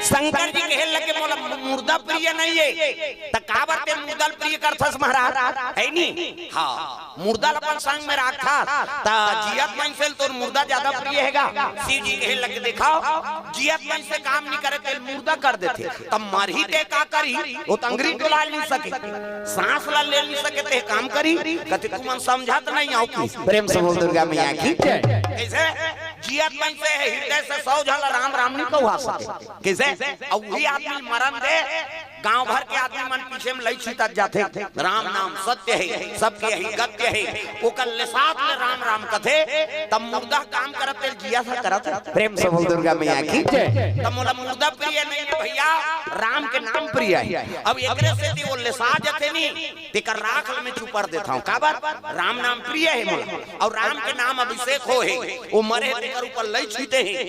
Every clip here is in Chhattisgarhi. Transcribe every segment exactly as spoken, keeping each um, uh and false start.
शंकर जी कहे लगे, "मोला मुर्दा प्रिय नहीं है।" त काबर ते मुर्दा ल प्रिय करथस महाराज, है नी? हाँ, मुर्दा ल अपन संग में राखथस, त जियत मइनसे ल तोर मुर्दा ज्यादा प्रिय हे गा। शिव जी कहे लगे, "देखव, जियत मइनसे काम नहीं करे, ते मुर्दा कर देथे, त मरही ते का करही? वो त अंगरी डोला नहीं सके, सांस ला ले नहीं सके, ते काम करही?" कथे, "तुमन समझत नहीं हव।" कि प्रेम से बोल दुर्गा मैया की जय। कइसे? जियत मइनसे हे, हृदय से सौ झन ला राम राम नहीं कहवा सके। कइसे? अउ वही आदमी मरन दे, गांव भर के आदमी मन पीछे में लई छितत जाथे, "राम नाम सत्य हे, सबके यही गत्य हे।" ओकर लेसात ले राम राम कथे, तब मुर्दा काम करत हे, जियत ह करत हे। प्रेम से बोल दुर्गा मैया की जय। तब मोला मुर्दा प्रिय नहीं है भैया, राम के नाम प्रिय है। अब एकरे सेती वो लेसा जथे नी, तेकर राख ल में चुपर देथंव। काबर? राम नाम प्रिय हे मोला, अउ राम के नाम अभिषेक होहे, वो मरे हे तेकर ऊपर लई छीते हे।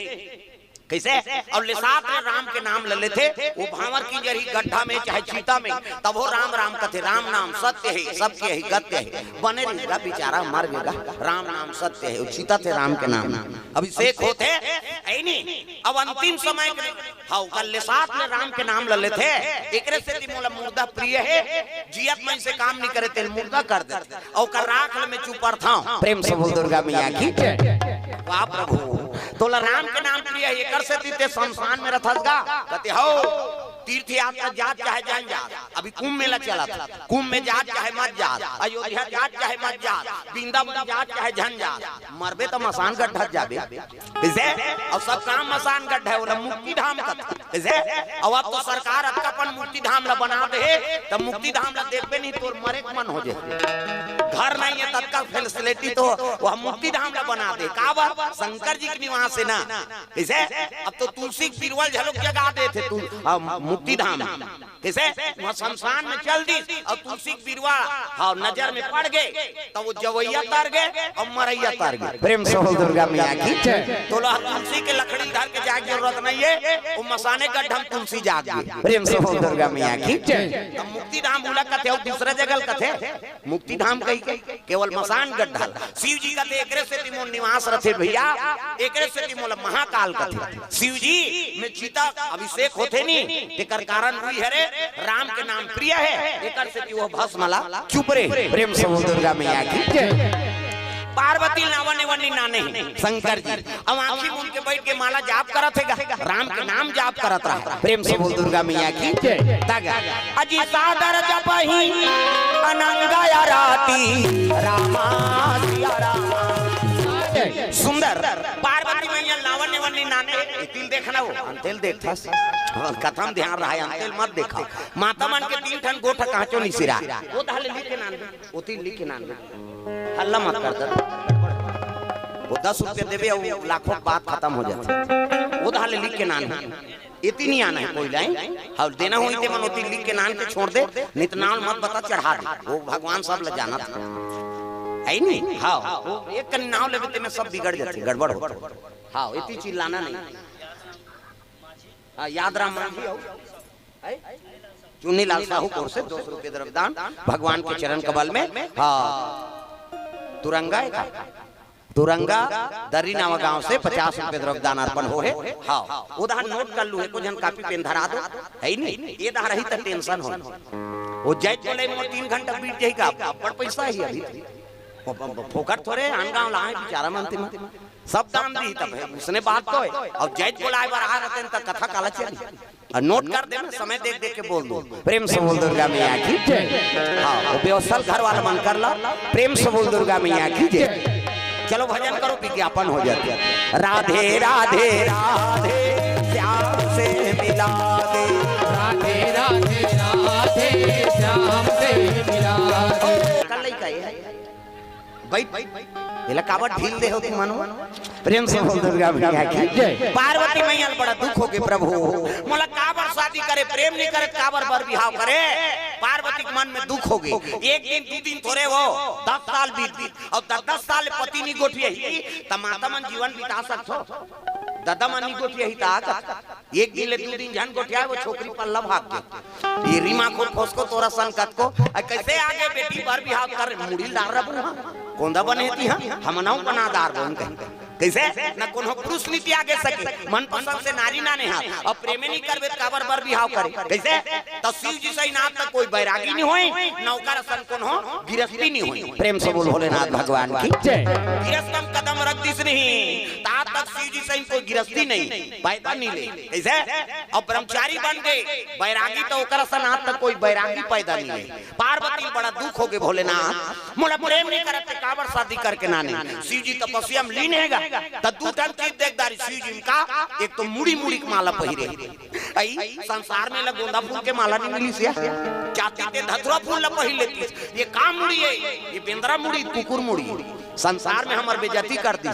कइसे? अउ लेसात ले राम के नाम ल लेथे, वो भांवर किंजरही गड्ढा में चाहे चीता में, तभो राम राम कथे, "राम नाम सत्य हे, सबके यही गत्य हे।" बने रही गा बेचारा, मर गे गा, राम नाम सत्य हे, वो चीतथे राम के नाम, अभिषेक होथे, है नी? अब अंतिम समय के, हाँ, ओकर लेसात ले राम के नाम ल लेथे, एकरे सेती मोला मुर्दा प्रिय हे, जियत मइनसे काम नहीं करे, तेल मुर्दा कर देथे। अउ ओकर राख ल में चुपरथंव। प्रेम से बोल दुर्गा मैया की जय। वाह प्रभु, तोला राम के नाम प्रिय हे, एकर सेती ते शमशान में रथस गा। कथे, "हव, तीर्थ यात्रा जात चाहे झन जात, अभी कुंभ मेला चलत हे, कुंभ में जात चाहे मत जात, अयोध्या जात चाहे मत जात, वृंदावन जात चाहे झन जात, मरबे त मसान गड्ढा जाबे।" कइसे? अउ सब काम मसान गड्ढा हे, ओला मुक्ति धाम कथे। कइसे? अउ अब तो सरकार अतका अपन मुक्ति धाम ला बना दे हे, त मुक्ति धाम ला देखबे नहीं, तोर मरे के मन हो जाए। घर नहीं हे, ततका facility तो वह मुक्ति धाम ला बना दे। काबर? शंकर जी के निवास हे ना। कइसे? अब तो तुलसी के बिरवा ल घलोक जगा देथे तू, आ, मुक्ति धाम। कइसे? वहाँ शमशान में चल दिस अउ तुलसी के बिरवा, हाँ, नजर में पड़ गे, त वो जवइया तर गे अउ मरइया तर गे। प्रेम से बोल दुर्गा मैया की जय। तोला तुलसी के लकड़ी धर के जाए के जरूरत नहीं हे, वो मसाने गड्ढा में तुलसी जाग गे। प्रेम से बोल दुर्गा मैया की जय। त मुक्ति धाम ओला कथे, अउ दूसरा जगह ल कथे मुक्ति धाम कहिके, केवल मसान गड्ढा ल। शिव जी कथे, "एकरे सेती मोर निवास रथे भैया, एकरे सेती मोला महाकाल कथे।" शिव जी में चिता अभिषेक होथे नी, तेकर कारण उही हरे, राम के नाम प्रिय हे, एकर सेती वो भस्म ला चुपरे। प्रेम से बोल दुर्गा मैया की जय। पार्वती नावा नेवा निनाने हे शंकर जी, अब आंखी मूंद के बैठ के माला जाप करत हे गा, राम के नाम जाप करत रहा। प्रेम से बोल दुर्गा मैया की जय। तग अजी सादर जपहि अनंग आराती, रामा सिया रामा। सुंदर। पार्वती मैया ल नावा नेवा निनाने, एती ल देखना वो, अंते ल देखथस। हाँ, कथा म ध्यान रहा, अंते ल मत देखा। माता मन के तीन ठन गोठ कांचो निसिरा। वो धाले लिख के नान, ओती लिख के नान। हल्ला मत कर दे। वो दस रुपया देबे अउ लाखों बात खतम हो जाथे। वो धाले लिख के नान। एती नहीं आना हे कोई ला। हाँ, देना होही ते मन ओती लिख के नान के छोड़ दे, नहीं त नाम मत बता, चढ़ा दे। वो भगवान सब ला जानत हे। हे नी? हाँ, वो एक कन नाम लेबे ते में सब बिगड़ जाथे, गड़बड़ होथे। हाँ, एती चिल्लाना नहीं। हाँ, याद राम मांझी हो। हे? चुन्नीलाल साहू कोर से दो सौ रुपये द्रव्यदान भगवान के चरण कमल में। हाँ, तुरंगा हे का? तुरंगा दर्री नावा गांव से पचास रुपये द्रव्यदान अर्पण होहे। हाँ, वो डहर नोट कर लूहे, को झन कॉपी पेन धरा दो, हे नी? ये डहर रही त tension हो। वो जय बोले मोर तीन घंटा बीत जाही गा, अब्बड़ पैसा हे अभी। वो, वो, वो फोकट थोरे, आन गांव ला आए बेचारा मन ते मन। सब दान दिही तब हे, उसने बात तो हे। अउ जय बोलाए बर आ रहते हैं त कथा काला चली। अउ नोट कर दे ना, समय देख देख के बोल दो। प्रेम से बोल दुर्गा मैया की जय। हाँ, वो बेवसल घर वाला मन कर ला। प्रेम से बोल दुर्गा मैया की जय। चलो भजन करो, विज्ञापन हो जाथे। राधे राधे राधे, श्याम से मिला दे। राधे राधे राधे, श्याम से मिला दे। कल नहीं कहे हे। बैठ, एला काबर ढील दे हो तुमन? प्रेम से बोल दुर्गा मैया की जय। पार्वती मैया ल बड़ा दुख होगे, "प्रभु, मोला काबर शादी करे, प्रेम नहीं करे, काबर बर बिहाव करे?" पार्वती के मन में दुख होगे। एक दिन, दू दिन थोरे हो, दस साल बीत गे। अउ दस, दस साल पति नहीं गोठियाही, त माता मन जीवन बिता सकथो? ददा मन नहीं गोठियाही त आ सकथो? एक दिन ले दू दिन झन गोठियाए, वो छोकरी पल्ला भाग गे। ये रीमा को फसको तोरा सन कतको, अ, कइसे आगे बेटी बर बिहाव कर, मुड़ी ल डार रबू, हाँ? कोंदा बने ती, हाँ? हमनऊ बना डार बन कहीं। कइसे? न कोनो पुरुष नइ त्यागे सके, मनपसंद से नारी नाने हाथ। अब प्रेमे नइ करबे त काबर बर बिहाव करे? कइसे? त शिव जी सही ना त कोई बैरागी नइ होय, न ओकर असन कोनो गिरस्ती नइ होय। प्रेम से बोल भोलेनाथ भगवान की। जय। गिरस्तम कदम रख दिस नहीं, तात तक शिव जी सही कोई गिरस्ती नइ, पैदा नइ ले। कइसे? अब ब्रह्मचारी बन गे, बैरागी त ओकर असन आज तक कोई बैरागी पैदा नइ ले। पार्वती ल बड़ा दुख होगे, भोलेनाथ मोला प्रेम नइ करत ते काबर शादी करके नाने। शिव जी तपस्या म लीन हे गा, त दू ठन चीज देख डारिस शिव जी म का, एक तो मुड़ी मुड़ी के माला पहिरे। अई संसार में ला गोंदा फूल के माला नइ मिलिस या, जातिस ते धतुरा फूल ला पहिर लेतिस। ये का मुड़ी हे? ये बेंदरा मुड़ी, कुकुर मुड़ी। संसार में हमर बेइज्जती कर दिस।